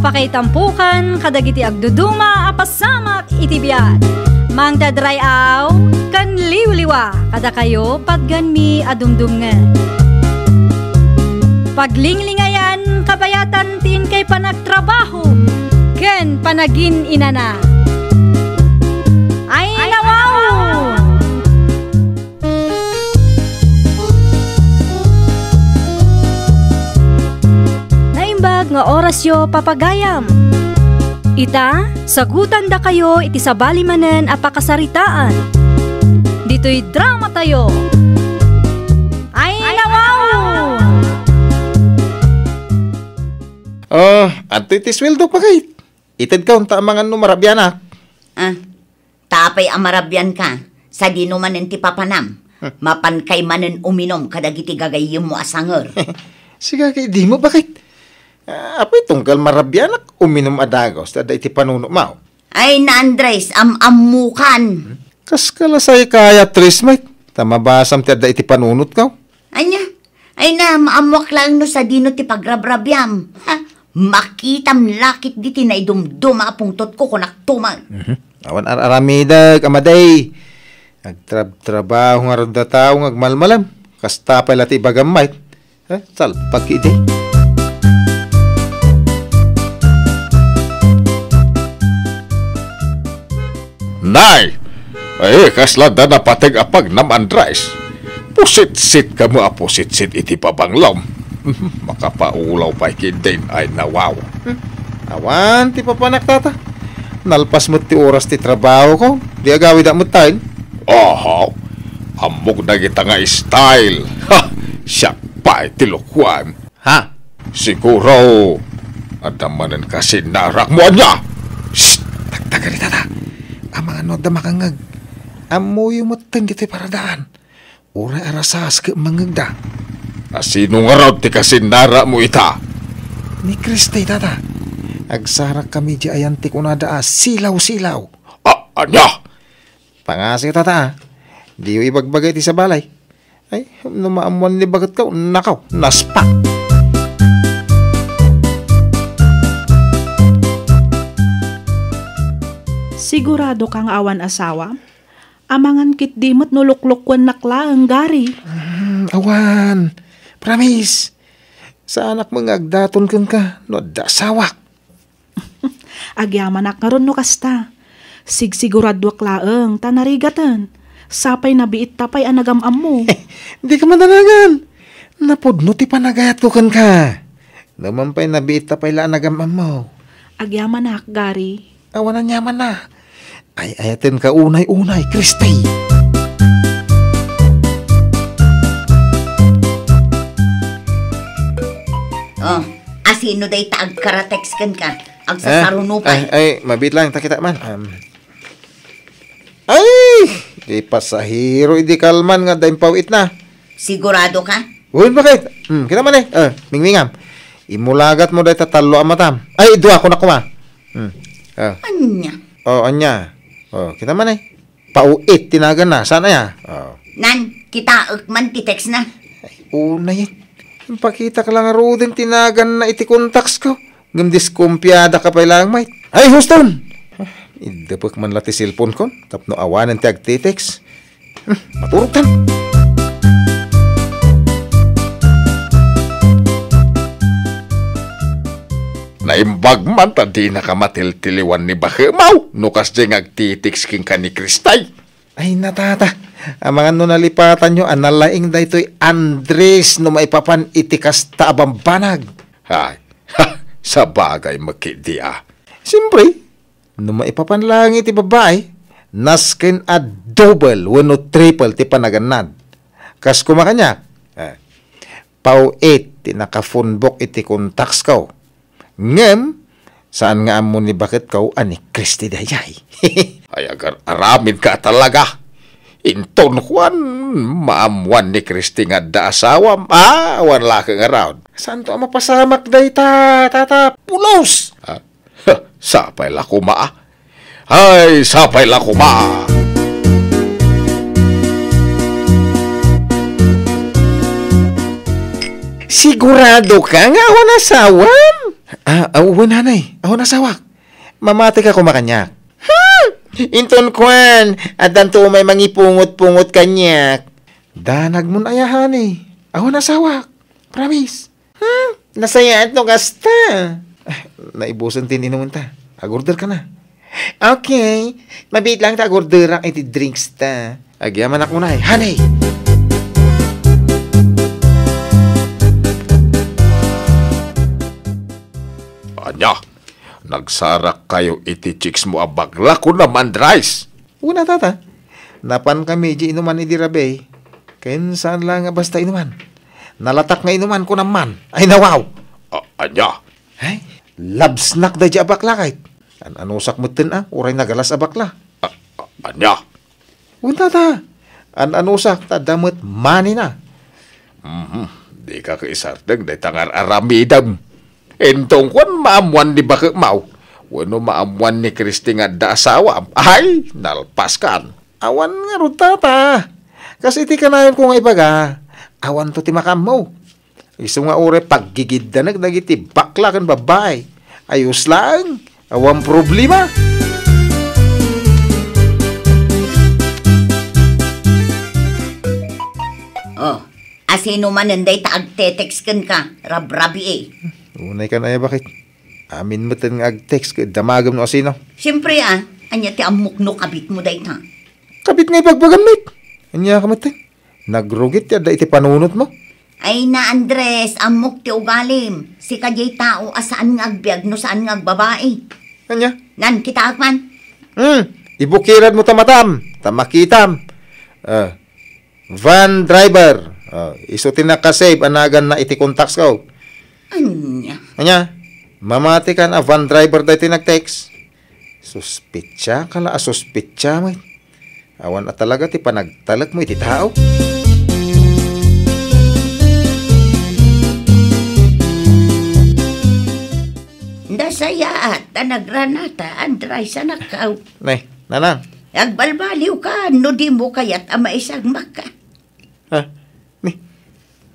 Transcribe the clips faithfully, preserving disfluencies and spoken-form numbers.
Pakaitampukan kadagiti agduduma a pasamak iti biag. Mangted ray-aw ken liwliwa kadakayo patganmi a dumdumngeg. Paglinglingayan kabayatan ti inkay panagtrabaho ken panagin-inana. Ay, nawaw! Naimbag nga orasyo, papagayam. Ita, sagutandakayo iti sabali manen a pakasaritaan. Ditoy dramatayo. Ay, nawaw! Ah, adtoy ti sueldo, pakay. Itedka unta amangan no marabianak. Ah, ta apay a marabianka, sadino manen ti papanam? Hmm. Mapankay manen uminum kadagiti gagayyemmo a sanger. Siga kay dimo, bakit? Ah, apay tunggal marabianak, uminum a dagus, ta adda iti panunotmo. Ay, na Andres, am-ammokan. Kas kalasay kaya, Tris, mate. Ta mabasam ti adda iti panunotko. Ania? Ay na, maammoak laeng no sadino ti pagrabrabiam. Ha? Makitam lakit diti naidumduma a pungtotko, kunak tuman. Mhm. Awan ar-aramidek, Amadi. Agtrab-trabaho ngarud a tao nga agmalmalem. Kasta pay la ti ibagam, mate. Eh, salpag idi. Nay! Ay, kasla da napateg a pagnam, Andres. Pusitsit kamo a pusitsit iti pabanglom. Makapaulaw pay ketdin, ay nawaw. Hmm. Awan ti papanak, tata. Nalpas met ti oras ti trabahoko. Di agawidak met tayo. Aha. Ammok dagita nga style. Ha! Siak pay ti lokoan. Ha? Siguro, adda manen kasinnarakmo ania? Shh! Tagtagari, tata. Amangan no adda makangngeg. Ammoyo metten ditoy paradaan. Uray arasas ket mangngegda. A sino ngarud ti kasinnarakmo ita? Ni Kristay, tata. Agsarakkami diay ayan ti kunada a silaw-silaw. A, ania? Pangasyo, tata, a. Diyo ibagbaga iti sabali. Ay, no maammuan ni baketko, nakaw, naspak. Sigurado ka nga awan asawa? Amangan ketdi met no luklukuennak laeng, Gary. Mm, awan. Promise. Saanak met nga agdaton kenka no adda asawak. Agyamanak ngarud no kasta. Sigsiguraduak laeng ta narigaten. Sapay nabiitta pay a nagam-ammo. Dika madanagan. Napudno ti panagayatko kenka. Numan pay nabiitta pay la a nagam-ammo. Agyamanak, Gary. Awan aniamanna. Ay-ayatenka unay-unay, Kristi. Oh, asino dayta agkaratext kenka? Agsasaruno pay. Ah, ay, ay, mabiit lang, ta kita man. Um, ay, di pasahero idi kalman nga adda impaw-itna. Sigurado ka? Uy, bakit? Hmm, kita man eh. Ah, mingmingam. Imulagat mo dayta tallo a matam. Ay, dua ko na kuma. Hmm. Ah. Anya? Oh, anya? Oh, kita man eh. Pauit ti naganna. Saan aya? Oh. Nan, kitaek man ti text na. Ay, unay. Impakitak lang ngaruden ti naganna iti contacts ko. Ngem diskumpiada ka pay lang, mate. Ay, Houston! Idepek man la ti cellphone kon tapno awanen ti agtitext. Hmm, maturogtan. Naimbag man ta dinaka matiltiliwan ni bakemaw no kasdiay nga agtitext kenka ni Kristay. Ay, natata. Amangan no nalipatanyo a nalaing daytoy Andres no maipapan iti kasta a bambanag. Ay, ha, sabagay met ketdi a. Siyempre, no maipapan laeng iti babai, nasken a double wenno triple ti panagannad. Kas kuma kaniak, eh, pauit ti nakafunbok iti contacts ko. Ngem, saan nga ammo ni baketko a ni Kristi daydiay. Ay, agar-aramidka a talaga. Inton kuan, maammuan ni Kristi nga adda asawam, a, awan la ket ngarud. Saanto a mapasamak dayta, tata? Pulos! Ah, sapay la koma, a. Ay, sapay la koma! Sigurado ka nga awan asawam? Ah, ah, wen, hanay. Awan asawak. Mamatika koma kaniak. Hmm! Inton kuan, addanto umay mangipungot-pungot kaniak. Danagmon aya, honey. Awan asawak. Promise. Hmm? Nasayaat no kasta. Ah, naibusen ti inumen ta. Ag-order ka na. Okay. Mabiit lang ta ag-orderak iti drinks ta. Agyamanak unay, honey. Ania? Nagsarak kayo iti chicks mo a bakla, kunam, Andres? Una, tata. Napan kami di inuman idi rabii. Ken saan la nga basta inuman. Nalatak nga inuman, kunam man. Ay, nawaw! A-, ania? Ay, love snack daydi a bakla, kayat. An-anusak metten a, uray nagalas a bakla. A-, a-, ania? Wen, tata. An-anusak, ta adda met money na. Mhm. Dika kaisardeng dayta nga ar-aramidem. Inton kuan, maammuan ni baketmaw, wenno maammuan ni Christy nga adda asawam, ay, nalpaskan. Awan ngarud, tata. Kas iti kanayonko nga ibaga, awanto ti makaammo. Isu nga uray paggigiddanek dagiti bakla ken babbai. Ayos laeng, awan problema. Oh, asino manen dayta agte-text kenka, rabrabii? Unay kan aya, bakit? Amin metten nga agtext ket damagem no asino. Siempre, a, ania ti ammok no kabitmo dayta? Kabit nga ibagbagam met. Ania ka metten? Nagrugit ti adda iti panunotmo. Ay na, Andres, ammok ti ugalim. Sika diay tao a saan nga agbiag no saan nga agbabai. Ania? Nan, kitaak man. Hmm, ibukiradmo ta matam, ta makitam. Ah, van driver. Ah, isu ti nakasave a naganna iti contacts ko. Ania? Ania? Mamatikan a van driver daytoy nag-text? Suspitsa ka la a suspitsa met. Awan a talaga ti panagtalekmo iti tao. Nasayaat ta nagranata, Andres, anakkaw. Nay, nanang. Agbalbaliw ka no dimo kayat a maisagmakka. Ha? Ni,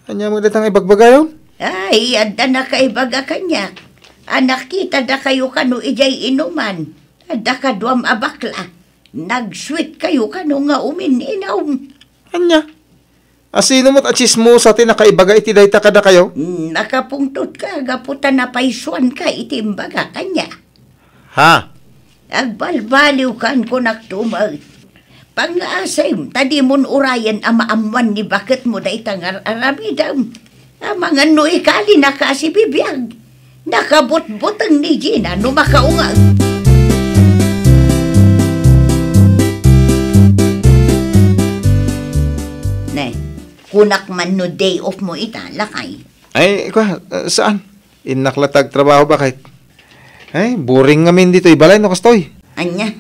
ania met dayta nga ibagbagayon? Ay, adda nakaibaga kaniak. A, nakita dakayo kano idiay inuman. Adda kaduam a bakla. Nag-sweet kayo kano nga umin-inom. Ania? Asino met a tsismosa ti nakaibaga iti dayta kadakayo? Hmm, nakapungtot ka gapu ta napaysuan ka iti imbaga kaniak. Ha? Agbalbaliw kan kunak tumet. Pangngaasem ta dimon urayen a maammuan ni baketmo dayta nga ar-aramidem. Amangan no ikali na ka a sibibiag. Nakabutbuteng ni Gina no makaungag. Ne, kunak man no day off mo ita, lakay. Ay, kwa, uh, saan? Innak la ti agtrabaho, bakit? Ay, boring ngamin ditoy balay no kastoy. Ania?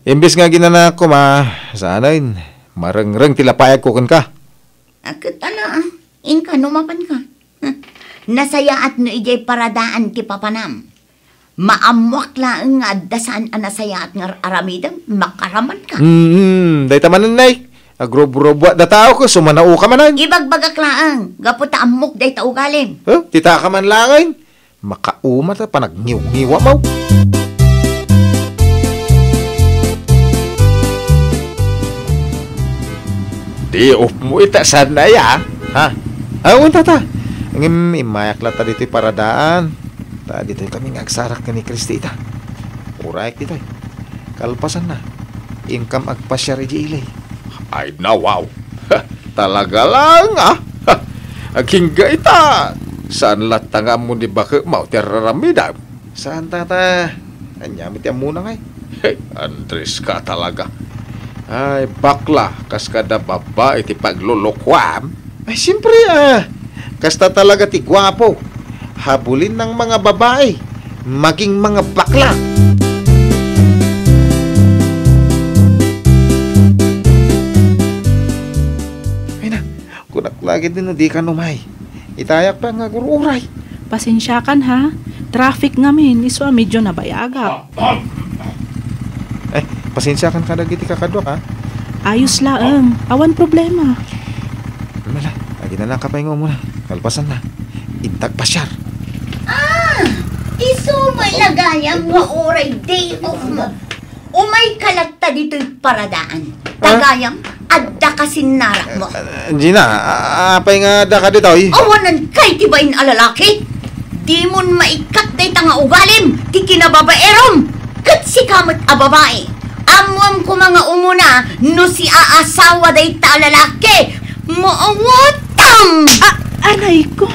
Imbes nga aginanaak koma, saanen, marengreng ti lapayagko kenka. A, ket ala, a, inka no mapanka. Hm. Nasayaat no idiay paradaan ti papanam. Maammoak laeng nga adda saan a nasayaat nga ar-aramidem, makaramanka. Hmm, dayta manen, nay. Agrubrubuat da tao ket sumanaoka manen. Ibagbagak laeng, gapu ta ammok dayta ugalim. Huh? Ti taka man laeng. Makauma ta panagniwngiwamaw. Day off mo ita, saan aya? Ha? Awan, tata. Ngem, immayak latta ditoy paradaan. Ta ditoy kami nga agsarak ken ni Christy ita. Urayek ditoy. Kalpasanna, inkam agpasiar idiay ili. Ay, nawaw. Talaga lang, ah. Agingga ita. Saan latta nga ammo ni baketmaw ti ar-aramidem? Saan, tata? Ania met ti ammona ngay? Hey, Andres ka talaga. Ay, bakla, kas kada babae ti paglulukuam. Ay, siyempre, ah. Kasta talaga ti guapo. Habulin ng mga babae, maging mga bakla. Ay na, kunak lagi din no di ka numay. Itayak pa nga agur-uray. Pasensiakan, ha? Traffic ngamin, isu a medyo nabayagak. Eh, pasensiakan kadagiti kakaduak, ha? Ayos laeng. Awan problema. Mala, aginana ka pay nga umuna. Kalpasan na. Intak pasyar. Ah! Isu met la gayam nga uray day off mo. Umayka latta ditoy paradaan. Ta gayam, adda ka sinnarak mo. Ah, Gina, a-, apay nga adda ka ditoy? Awanan kay ti bain a lalaki. Dimon maikkat dayta nga ugalim ti kinababaerom. Ket sika met a babai. Ammoam koma nga umuna no siaasawa dayta a lalaki. Maawatam! A-, anay ko,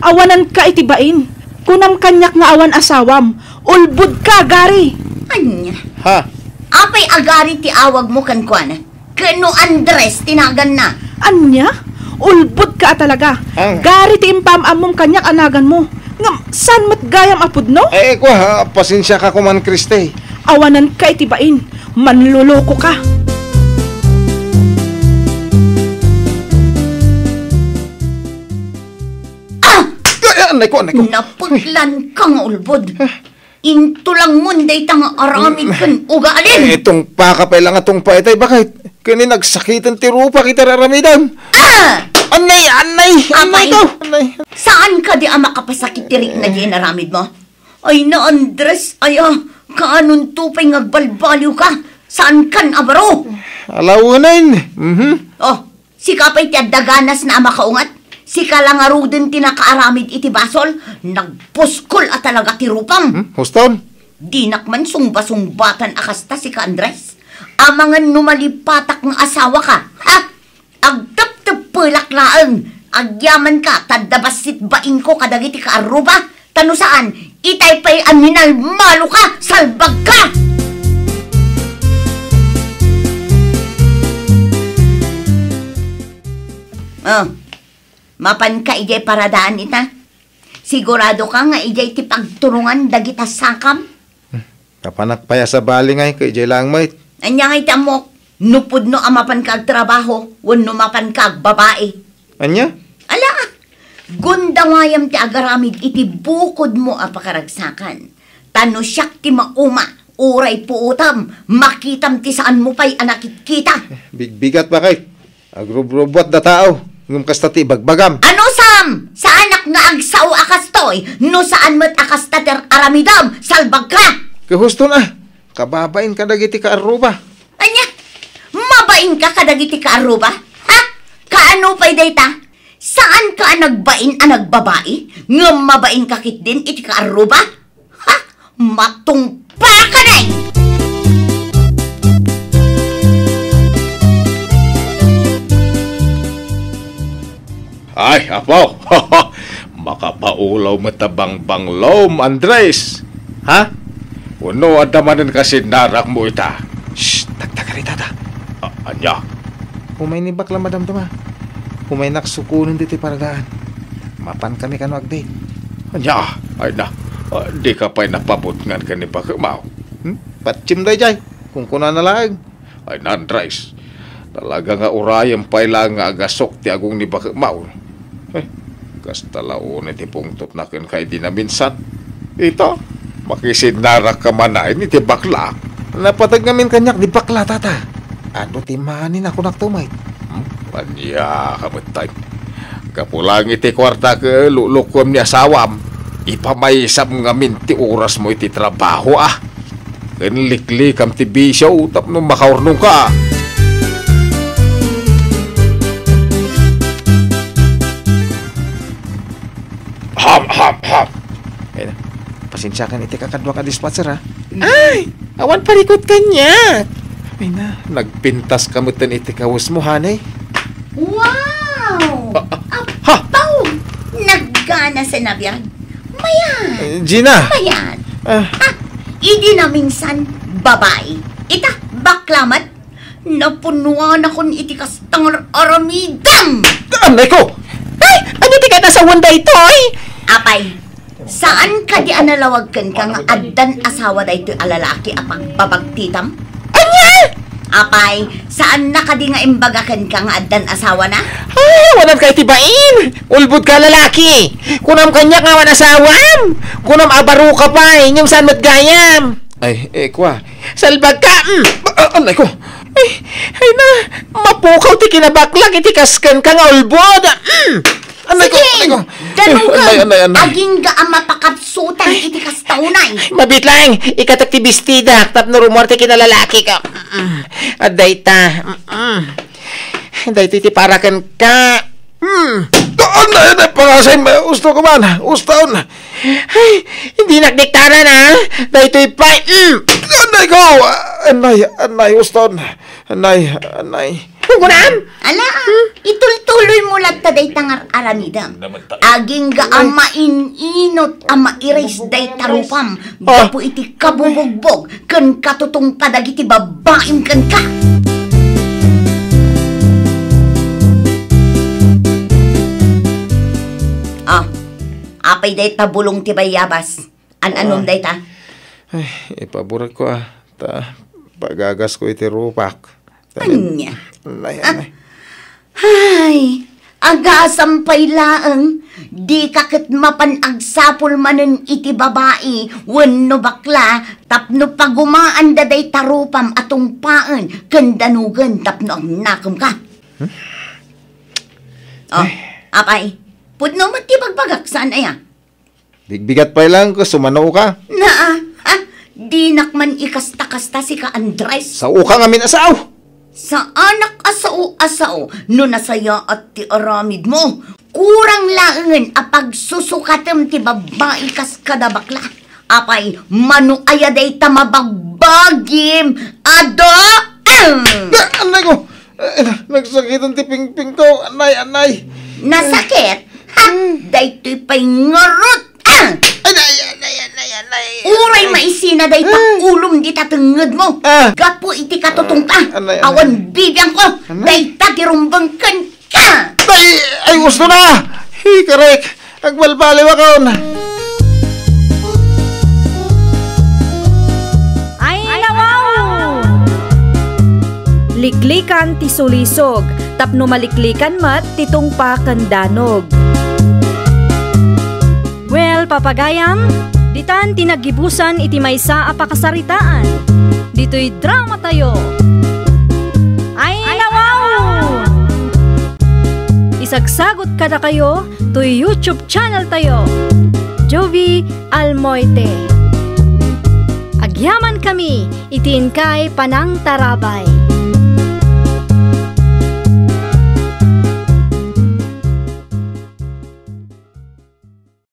awanan ka iti bain. Kunam kaniak nga awan asawam. Ulbod ka, Gary! Ania? Ha? Apay a Gary ti awag mo kenkuana? Ken no Andres ti naganna? Ania? Ulbod ka a talaga. Ang Gary ti impaam-ammom kaniak a nagan mo. Ngem, saan met gayam a pudno? Eh, kua, ha? Pasensia ka kuman, Kriste. Awanan ka iti bain. Manloloko ka. Ah! Ay, ay, anay ko, anay ko. Naputlan ka nga ulbod. Intulangmon dayta nga aramid ken ugalim. Eh, tungpa ka pay lang a tungpa itay, bakit? Ken nagsakiten ti rupak iti ar-aramidem. Ah! Anay, anay, anay Apay, to, anay. Saan ka di a makapasakit ti rikna di inaramid mo? Ay na, Andres, aya, kaanonto pay nga agbalbaliw ka? Saan kan a baro? Alawanen. Mhm. Oh, Sika pay ti adda ganasna a makaunget? Sika la ngaruden ti nakaaramid iti basol? Nagpuskol a talaga ti rupam. Hmm? Huston? Dinak man sungbasungbatan a kasta, sika, Andres. Amangan no malipatak nga asawaka, ha? Agtepteppelak laeng. Agyamanka, ta adda bassit bainko kadagiti kaarruba. Ta no saan, itay pay a minalmalo ka, salbag ka! Ah, mapan ka idiay paradaan ita? Sigurado ka nga idiay ti pagturungan dagita sakam? Kapanak pay a sabali ngay, ket idiay laeng met. Ania ngay ti ammok? No pudno a mapan ka agtrabaho, wenno mapan ka agbabai? Ania? Ala, gundawayam ti agaramid iti bukodmo a pakaragsakan. Ta no siak ti mauma, uray puotam, makitam ti saanmo pay a nakitkita. Bigbigat, bakit? Agrubrubuat da tao, ngem kasta ti ibagbagam. Ano, Sam? Saanak nga agsao a kastoy, no saan met a kasta ti aramidem, salbag ka! Kahuston a, kababain kadagiti kaarruba. Ania? Mabain ka kadagiti kaarruba? Ha? Kaano pay dayta? Saan ka a nagbain a nagbabai, ngem mabain ka ketdin iti kaarruba? Ha? Matungpal ka, Nay! Ay, apo! Makapaulaw met a bangbanglom, Andres! Ha? Wenno adda manen kasinnarakmo ita? Shh! Tagtagari, tata. A-, ania? Umay ni bakla, madam, duma. Umaynak sukonen ditoy paradaan. Mapan kami kano agdate. Ania? Ay na, ah, di ka pay napabutngan ken ni Bakemaw? Hmm? Patsim daydiay, kunkunana laeng. Ay na, Andres, talaga nga urayem pay laeng nga agasok ti agong ni Bakemaw. Eh, kasta la unay ti pungtotna kenka idi naminsan. Ita, makisinnarak ka man iti bakla. Napateg ngamin kaniak di bakla, tata. Adu ti mani na kunak tumay. Hmm? Ania ka met tay? Gapu lang iti kuarta ket lulukuem ni asawam, ipamaysam ngamin ti orasmo iti trabaho, ah. Ken liklikam ti bisio tapno makaurnongka. Ham, ham, ham. Ay na. Pasensiakan iti kakaduak a dispatcher, ha? Ay, awan parikut kaniak. Ay na, nagpintas ka metten iti kawesmo, honey. Wow! Ah, ha? Apaw! Naggana sa nabiyan. Mayan! Eh, Gina! Mayan! Ah. Ha? Idi naminsan, babai. Ita, bakla met. Napunuanakon iti kasta nga aramidem! Anay ko! Ay! Ania ti kanasawan daytoy? Apay, saan kadi a nalawag kenka nga addan asawa daytoy a lalaki a pagbabagtitam? Ania? Apay, saan na kadi nga imbaga kenka nga addan asawana? Ay, awanan ka iti bain! Ulbod ka, lalaki! Kunam kaniak nga awan asawam! Kunam a baro ka pay, ngem saan met gayam! Ay, eh, kua. Salbag ka! Mm. Ah, ah, anay ko! Ay, ay na, mapukaw ti kinabaklak iti kasken ka nga ulbod! Mm. Anay ko, anay ko. Sige, danugen. Anay, anay, anay. Agingga a mapakapsutan iti kasta unay. Mabiit laeng, ikatek ti bestidak tapno rumuar ti kinalalakiko. Mm. Adda ita. Mm. Daytoy ti para kenka. Mm. Anay, anay, pangasay, usto ko man. Uston. Ay, dinak diktaran, ha? Daytoy pay. Mm. Anay ko. Anay, anay, uston. Anay, anay. Kukunan? Ala, itultuloy mo latta dayta nga aramidem. Agingga a main-inot a mairis dayta rupam gapu iti kabubugbog ken katutungpa dagiti babbaim kenka. Ah, apay dayta bulong ti bayabas? An-anom dayta? Ay, ipaburak ko, ah. Ta, pagagas ko iti rupak. Ania? Anay, anay. Ay, agasam pay laeng, dika ket mapan agsapul manen iti babai wenno bakla tapno pagumaanda dayta rupam a tungpaen ken danugen tapno agnakemka. Hmm? Oh, apay, pudno met ti bagbagak, saan aya? Bigbigat pay laeng ket sumano ka. Naa, ha? Dinak man ikasta-kasta sika, Andres. Sao ka ngamin a sao? Saanak a sao a sao no nasayaat ti aramidmo. Kurang laengen a pagsusukatem ti babbai kas kada bakla. Apay, mano aya dayta mabagbagim? Adu? Ahem! Ah, anay ko! Eh, na-, nagsakitan ti pingpingko. Anay, anay. Nasakit? Ha? Hmm. Daytoy pay ngarud. Ah! Anay, anay, anay, anay. Uray maisina dayta ulom dita tengngedmo. Ah. Gapu iti katutungpa. Ah, anay, anay. Awan bibiangko. Anay. Dayta ti rumbeng kenka. Ay, ay, usto na. Hikarek. Agbalbaliwakon. Ay, nawaw! Liklikan ti sulisog, tapno maliklikan met ti tungpa ken danog. Well, papagayam, ditan ti naggibusan iti maysa a pakasaritaan. Ditoy dramatayo. Ay, nawaw! Isagsagot kadakayo toy YouTube channel tayo, Jovie Almoite. Agyamankami iti inkay panangtarabay.